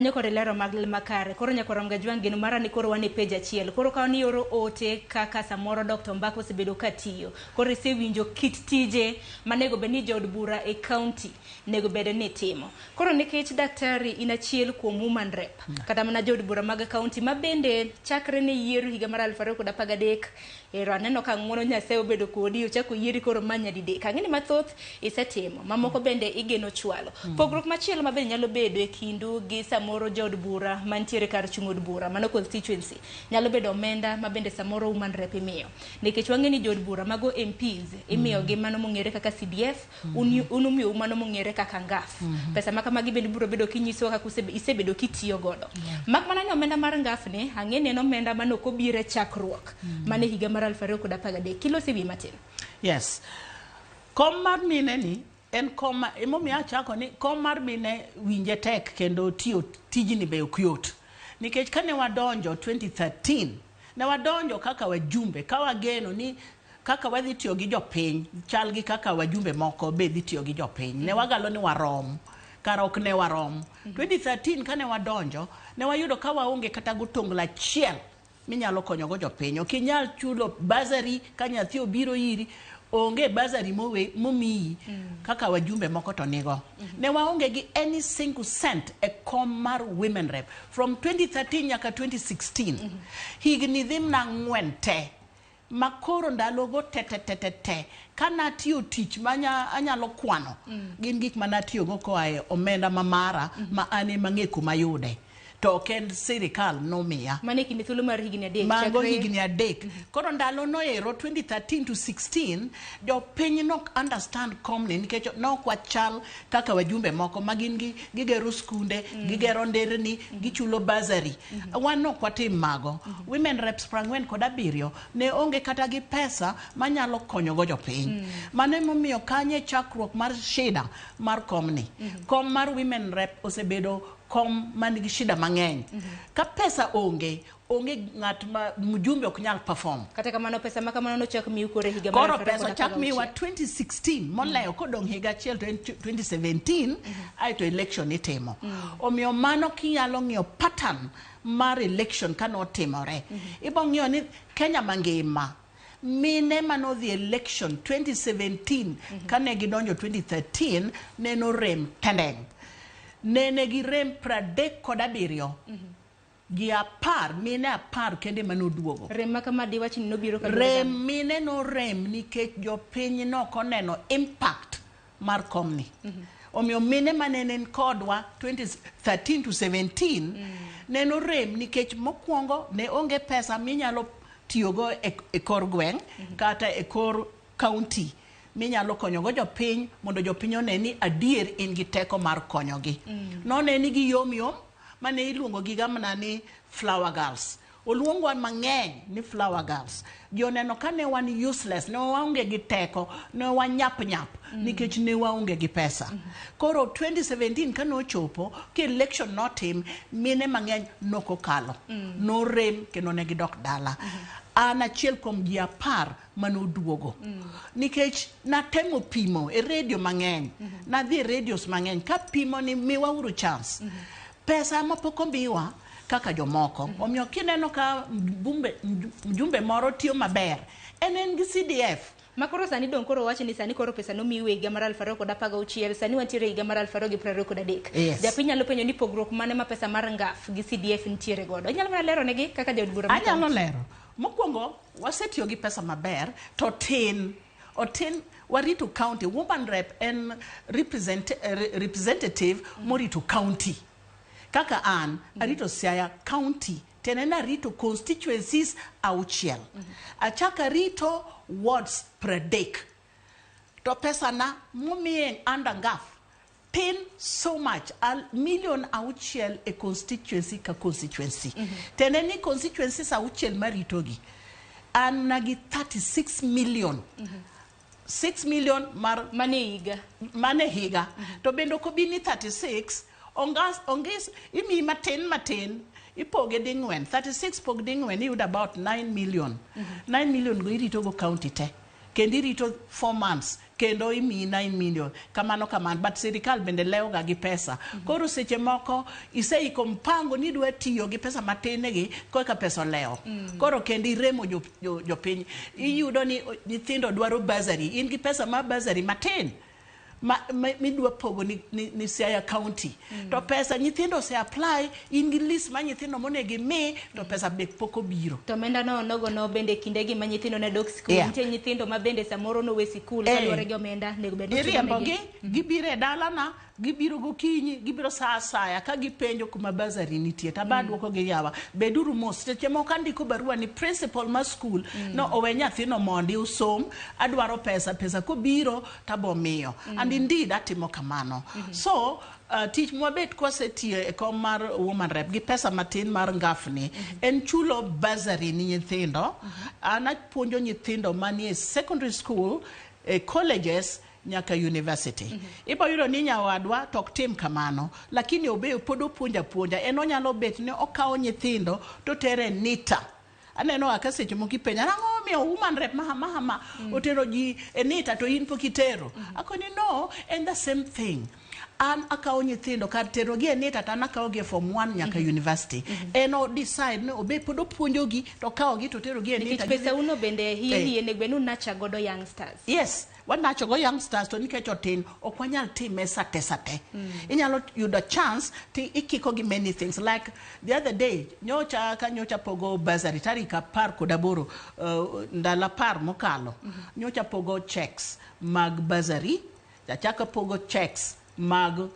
Kanyo kod lero mag makare. Koro nyakwarom Gajwang' geno mara ni koro wan e page achiel. Koro ka ni oro ote kaka samoro Dr. Ombaka osebedo ka tiyo. Koro isewinjo kit tije manego bed ni jood bura e county nego bed ni timo. Koro nikech daktari in achiel kuom woman rep kata mana jood bura mag county ma bende chakre ne yiero higa mar 2013 ero aneno ka ng'uono Nyasaye obedo kodi ochako yieri koro ma nyadidek. Ang'e ni mathoth isetimo mamoko bende igeno chwalo. Pogruok machielo ma bende nyalo bedo e kindu gi samoro jood bura mantiere kar chung' od bura mano constituency nyalo bedo omenda ma bende samoro woman rep imiyo. Nikech wang'e ni jood bura mago MPs imiyo gi mano mong'ere kaka CDF un un umiyou mano mong'ere kaka NGAAF. Pesa ma kamagi bende ibiro bedo kinyisowa kaka isebedo kitiyo godo. Mak mana ni omenda mar NGAAF ni ang'e ni en omenda mane ok obiro e chakruok mane higa mar 2013. Kilose wiye matin. Yes. Kom mar mine ni en kom ma emomiyo achako ni kom mar mine winje tek kendo tiyo tijni be ok yot. Nikech kane wadonjo 2013, ne wadonjo kaka wajumbe ka wageno ni kaka wadhi tiyo gi jopiny chal gi kaka wajumbe moko be dhi tiyo gi jopiny. Ne wagalo ni warom, kara ok ne warom. 2013 kane wadonjo, ne wayudo ka waonge kata gotonglo achiel minyalo konyogo jopiny. Ok inyal chulo bursary ka nyathi obiro iri, onge bursary mowe, momiyi kaka wajumbe moko to nigo. Ne waonge gi any single cent e kom mar women rep from 2013 nyaka 2016. Higni dhi mana ang'wen te ma koro ndalogo te te te te te ka natiyo tich ma anyalo kwano gin gik ma natiyogo koa e omenda ma mara ma an ema ang'e kuma ayude to ok en sirikal nomiya. Mano e kinde thuolo mar higni adek. Mago higni adek. Koro ndalo no ero 2013 to 16 jopiny nok understand komni nikech nok wachal kaka wajumbe moko ma gin gi gigero skunde, gigero nderni, gichulo bursary. Wan nok watim mago. Women reps 47 ne onge kata gi pesa manyalo konyogo jopiny. Mano emomiyo kanyo e chakruok mar shida mar komni. Kom mar women rep osebedo kom man gi shida mang'eny. Ka pesa onge, onge ng'at ma mjumbe ok nyal perform. Kata kamano pesa ma kamano nochak miu koro e higa mar Koro pesa ochak miwa 2016 molewo kodong' higa achiel to en 2017 aeto election itimo. Omiyo mano kinyalo ng'iyo pattern mar election kane otimore, ibo ng'iyo ni Kenya mangima mine manodhi election 2017 kane gidonjo 2013 neno rem tendeng'. Nene girem 37 gi 10 mine 10 kende manoduogo. Rem ma kama diwach ni nobiro kaluwore Rem mine norem nikech jopiny nok oneno impact mar komni. Omiyo mine mane en kodwa 2013 to 17 neno rem nikech mokwongo ne onge pesa minyalo tiyogo e kor gweng' kata e kor county minyalo konyogo jopiny mondo jopiny one ni adier in gi teko mar konyogi. None ni giyom yom mane iluongo gi gamna ni flower girls. Oluongwa mang'eny ni flower girls. Ji oneno ka ne wan useless, ne waonge gi teko, ne wanyap nyap nikech ne waonge gi pesa. Koro 2017 kane ochopo, ka election notim, mine mang'eny nokokalo. Norem kendo ne gidok dala. An achiel kuom ji 10 manoduogo. Nikech natemo pimo e radio mang'eny. Nadhi e radios mang'eny kapimo ni miwauru chance. Pesa ma pok omiwa kaka jomoko. Omiyo kineno ka mjumbe moro tiyo maber, en gi CDF. Ma koro sani dong' koro wacho ni sani koro pesa nomiu e higa mar 2016, sani wantiere e higa mar 2023. Yes. Japiny nyalo penjo ni pogruok mane ma pesa mar NGAAF gi CDF nitiere godo. Inyalo mana lero negi kaka jaod bura ma Anyalo lero. Mokwongo, wasetiyo gi pesa maber, to tin. Otin, warito county. Woman rep en representative morito county. Kaka an, arito Siaya county. Tiende ni arito constituencies 6. Achako arito wards 30. To pesa na momiye under NGAAF tin so much, million 6 e constituency ka constituency. Tiende ni constituencies 6 maritogi, an na gi 36 million. 6 million mar Mane higa. Mane higa. To bende ok obi ni 36, ongis imiyi matin matin, ipoge ding'wen. 36 pog ding'wen iyudo about 9 million. 9 million go irito go county te. Kendo irito 4 months kendo imiyi 9 million kamano kamano, but sirikal bende lewoga gi pesa. Koro seche moko iseiko mpango ni idwa tiyo gi pesa matin gi koka pesa olewo. Koro kendo iremo jopiny. Iyudo ni nyithindo dwaro bursary, in gi pesa mar bursary matin ma midwa pogo ni Siaya County. To pesa nyithindo ose apply, in gi list mar nyithindo monego imi, to pesa be pok obiro. To omenda no nogo no bende kindegi ma nyithindo ne dok sikul, nitie nyithindo ma bende samoro nowe sikul kaluwore gi omenda nego bed ni Iriembogi, ochulonegi. Gibiro e dalana, gibiro gokinyi, gibiro sa asaya ka gipenjo kuma bursary nitie. To aba duoko gi yawa, beduru mos. Seche moko andiko barua ni principal mar school no owe nyathino mondi osom, adwaro pesa, pesa kobiro tabo miyo. And indeed atimo kamano. So tich mwabet kwasetiyo e kom mar woman rep gi pesa matin mar ngafni en chulo bursary ni nyithindo. An apuonjo nyithindo manie secondary school, e colleges nyaka university. Ibo yudo ni nyawadwa to ok tim kamano, lakini obe pod opuonjo apuonja. En onyalo bet ni okawo nyithindo to tere NITA. Aneno ka seche moko ipenja nang'o omiyo woman rep maha maha ma otero ji e NITA to in pok itero. Akoni no, en the same thing. An akawo nyithindo kar terogi e NITA to an akawogi e form 1 nyaka university. En o decide ni obe pod opuonjogi to okawogi to oterogi e Nikech NITA. pesa uno bende hie hie nego bed ni unacha godo youngsters. Yes, wanacho go youngsters, to nikech otin ok wanyal time sate sate. Inyalo yudo chance ti ikiko gi many things, like the other day nyocha ka nyocha pogo bursary tarik 18, ndalo 10 mokalo nyocha pogo checks mag bursary, achako pogo checks mag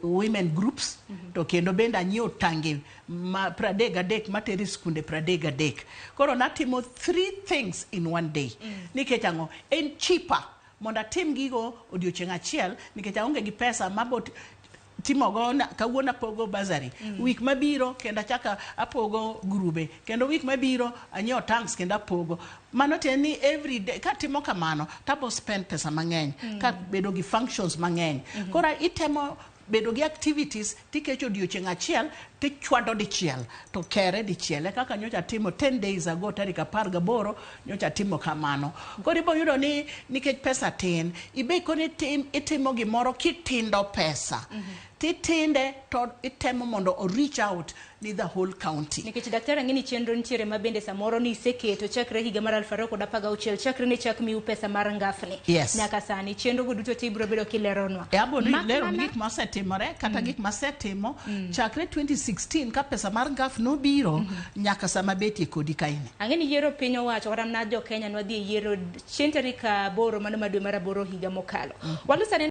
women groups, to kendo bende anyiewo tange ma 33 matero e skunde 33. Koro natimo three things in one day. Nikech ang'o? En cheaper mondo atim gigo odiochieng' achiel, nikech aonge gi pesa mabo timogo kawuono apogo bursary, week mabiro kendo achako apogo grube, kendo week mabiro anyiewo tanks kendo apogo. Mano tiende ni every day katimo kamano tabo spend pesa mang'eny ka bedo gi functions mang'eny. Koro itemo bedo gi activities tikecho odiochieng' achiel tichwado dichiel to kere dichiel, e kaka nyocha timo 10 days ago tarik 18 nyocha timo kamano. Koro ibo yudo ni nikech pesa tin ibe koni itimo gimoro kitindo pesa titinde to itemo mondo o reach out ni the whole county. Nikech daktari ang'e ni chenro nitiere ma bende samoro ni iseketo chakre higa mar 2016, chakre ne chak miu pesa mar ngafni nyaka sani, chenro go duto te ibiro bedo kileronwa. E abo Mak lero mana gik mosetimore kata gik masetimo chakre 2016 ka pesa mar ngaf nobiro nyaka sama betie kodi kaini. Ang'e ni yiero piny owacho kata mana jo Kenya nwadhi e yiero chieng' tarik 8 mano ma dwe mar aboro higa mokalo. Walos ane.